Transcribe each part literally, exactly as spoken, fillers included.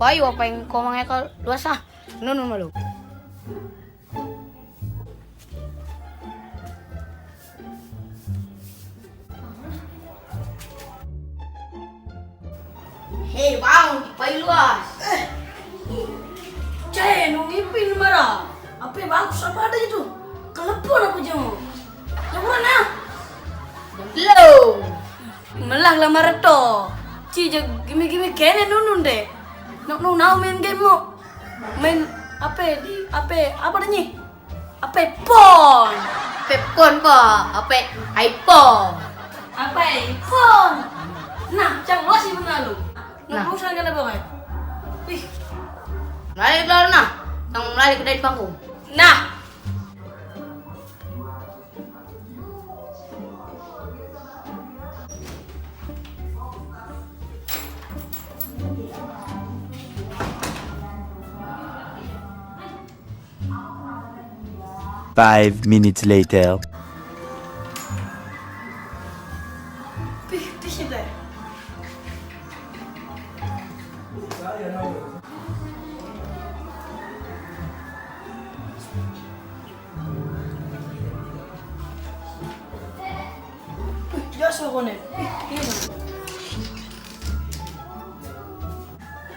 Payu apa yang kau mangekel luas ah? Nunu malu. Hei bang, payu luas. Cai, nung ipin mara. Apa bagus apa ada itu? Kelepon apa jeng? Jamuran ah. Belum. Melah lah mara to. Ci je gimi-gimi kene nunun deh. Nok nu nau main game mo. Main apa di apa apa dah nyi? Apa pon? Apa pon po? Apa iPhone? Apa iPhone? Nah, cang lo sih benar lu. Nah. Nah, urusan kena bawa. Ih. Lari keluar nah. Tang lari ke dari panggung. Nah. Five minutes later. Pih, di sini. Pih, dia suruh konek. Pih, ini.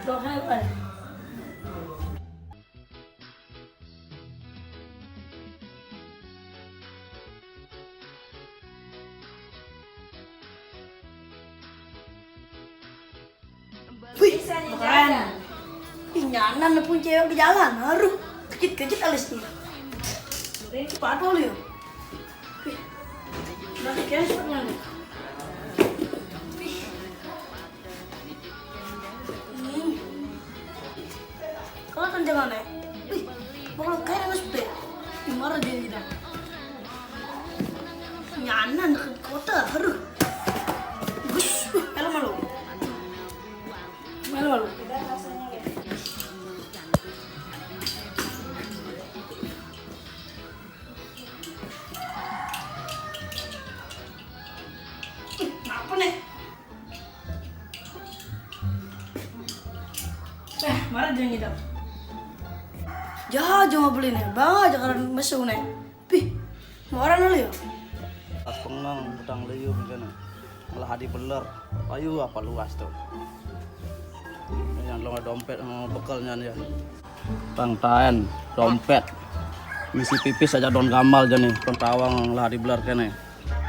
Dok, hai, hai. Wih, keren. Ih, nyanan pun cewek ke jalan, haru. Kejut-kejut alisnya. Ini cepat lu ya. Wih, udah keren cepatnya nih. Wih. Hmm. Kalau tenjangan ya? Wih, bakal kayak Mas Pe. Ih, marah dia gitu. Nyanan ke kota, aduh. Bus, uh, helm malu. Helm malu. Ih, apa nih? Eh, marah dia ngidam. Jah, jangan beli nih. Bang aja karena mesu nih. Pih, marah nih ya. Pas pengenang utang liu misalnya. Malah hadi beler. Ayo apa luas tuh. Yang lo dompet sama bekalnya nih ya. Tang taen dompet. Misi pipis aja don gamal jani. Kon tawang lah di belar kene.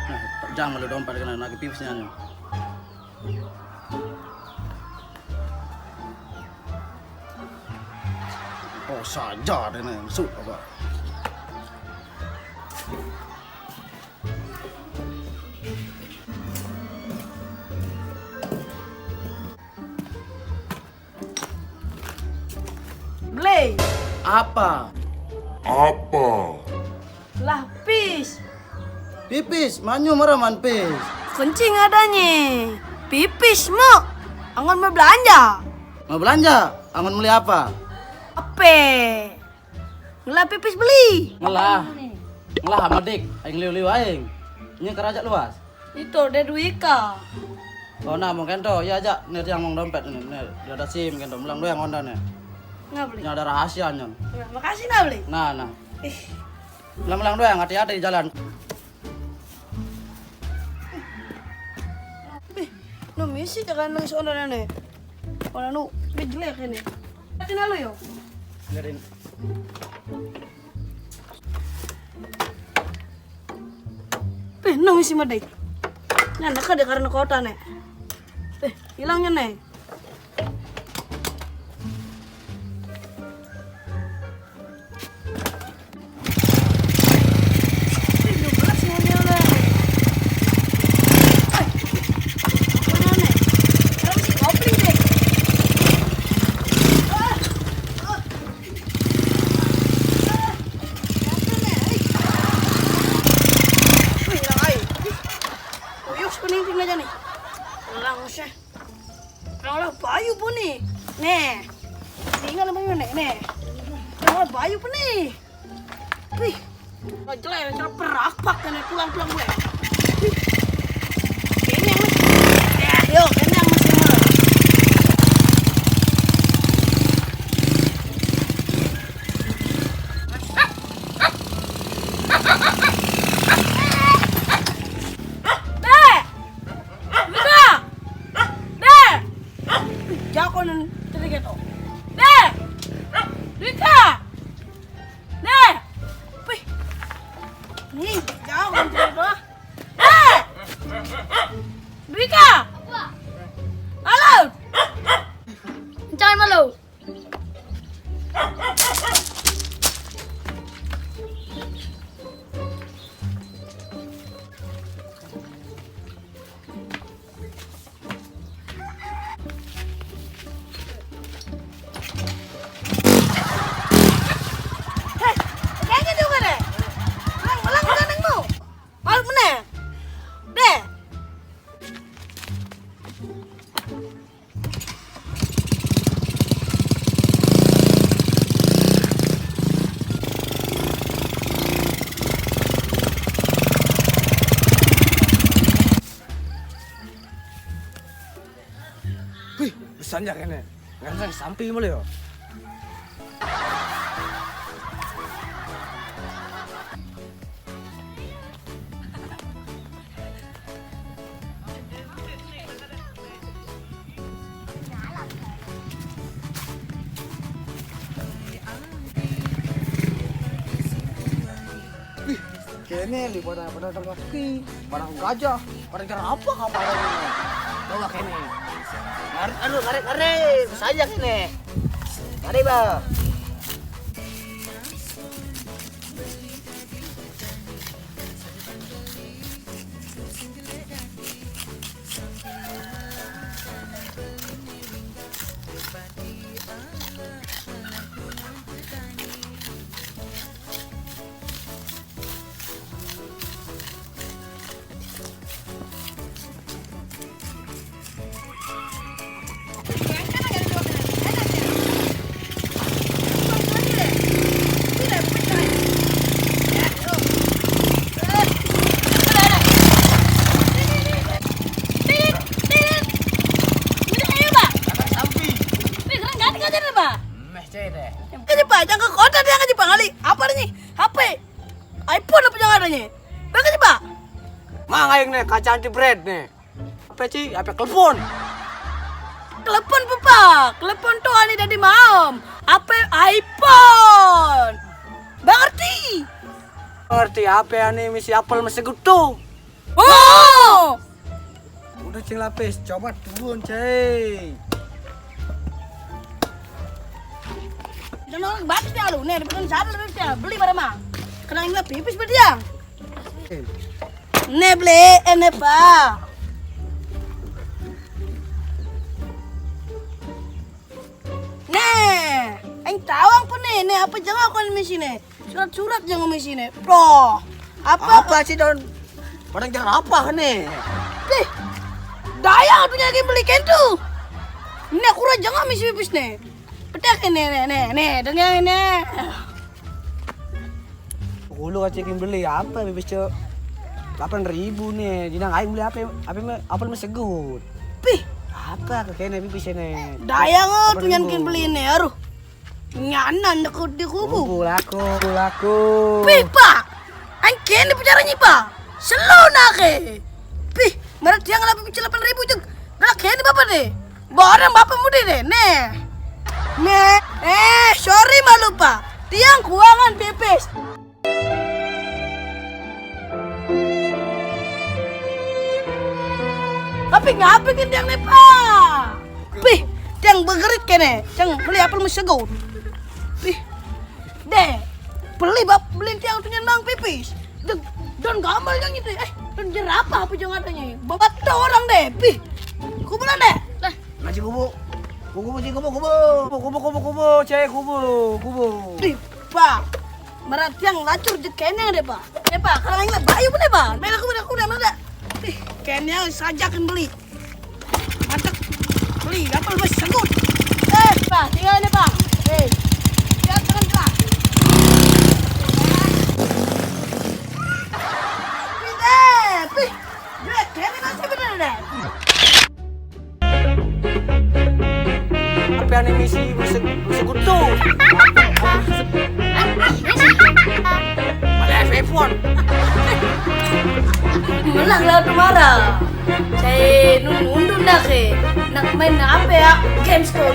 Nah, jangan malu dompet kene lagi pipisnya nih. Oh saja deh nih, su apa? Beli. Apa? Apa? Lah pis. Pipis, manyu meraman pis. Kencing adanya. Pipis mo. Angon mau belanja. Mau belanja? Angon beli apa? Ape? Ngelah pipis beli. Ngelah. Ngelah sama dik, aing liu-liu aing. Ini keraja luas. Itu dia duit ka. Oh nah, mungkin tuh, iya aja. Nih yang mau dompet nih, nih dia ada sim kan tuh, melang doang Honda nih. Nggak beli. Ini ada rahasia nyon. Nah, makasih nggak beli. Nah, nah. Ih. Melang-melang doang, hati-hati di jalan. Bih, no misi jangan nang seonda nih. Orang nu, bih jelek ini. Hati nalu yo. Biarin. Pih, nang isi medai. Nah, naka deh karena kota nih. Pih, hilangnya nih. Pih, dua belas semuanya lah. Eh, mana nih? Sekarang si kopling deh. Ah, ah. Wih, hilang air. Wih. Uyuh, sepening ting aja nih. Hilang sih. Hilang lah bayu pun nih. Nih. Tinggal sama nih, nih. Hilang lah bayu pun nih. Wih. Wah, jelek, jelek perak pak, nih pulang-pulang gue. Wih. Ini yang masih. Ya, yo, ini yang masih. Anjak ini. Ngerti sampi mulu yo. Wih, kene li pada pada pada pada gajah, pada jerapah apa ada ini? Coba kene. Ngare, aduh, ngare, ngare, saya kene. Ngare, Bang. Ini ayo, Pak. Ini keren kan, kan, Pak? Meh, coy, deh. Ini, Pak, jangan ke kota dia, kan, Pak, kali. Apa nih? H P? iPhone apa jangan adanya? Bagus, Pak. Mang aing nih, kaca anti bred nih. Apa sih? Apa telepon? Telepon, Pak. Telepon tuh ane dari maem. Apa iPhone? Mengerti? Ngerti apa ane misi apel masih gitu? Oh! Udah, Cing Lapis, coba turun, Cing. Dan orang batis dia lu, nih, bukan salah lu, dia beli barang mah. Kena ini pipis berarti ya. Nih, beli, ini, Pak. Nih, aing tawang pun nih, nih apa jangan kon misi nih. Surat-surat jangan misi nih. Bro, apa? Apa sih, Don? Padahal jangan apa nih? Nih, daya tuh nyari beli kentu. Nih, kurang jangan misi pipis nih. Pedak ini, nih, nih, nih, dengar ini. Dulu kacang beli apa, pipis, Cok? Delapan ribu nih. Jinang aing beli apa? Apa me-, apa me segut? Pih, apa kekene pipis ini? Daya ngo tuh nyankin beli ini, aduh. Nyanan dekut di kubu. Kubu laku, kubu laku. Pih, Pak. Aing kene pacarannya, Pak. Selo nake. Pih, merek dia ngelapis pipis delapan ribu jeng. Galak kene Bapak deh. Barang Bapak muda deh, nih. Nih, eh, sorry malu, Pak. Tiang kuangan pipis. Tapi ngapain tiang nih, Pak? Pih, tiang begerit kene. Tiang beli apel masih segaun. Pih, deh. Beli bap-, beli tiang tuh nyenang pipis. Deng, don gambar yang itu. Eh, don jerapah apa jangan adanya? Bapak tuh orang deh. Pih, kuburan deh. Lah, ngaji kubu. Kubu, kubu, kubu, kubu. Kubu, kubu, kubu, kubu, cek kubu, kubu. Pih, Pak. Meratiang lacur je kene deh, Pak. Eh, Pak, kalau yang bayu pun deh, Pak. Beda aku, beda aku, beda, beda. Ih, kene sajakan beli. Mantap. Beli, apa lu masih sanggup? Eh, Pak, tinggal ini, Pak. Eh, jangan, jangan, Pak. Pih, eh, pih. Jelek, kene masih bener deh. Apa yang misi, misi, misi kutu? Ada iPhone. Menang lah tu marah. Saya nun-, nundun dah ke. Nak main apa ya? Games tuh.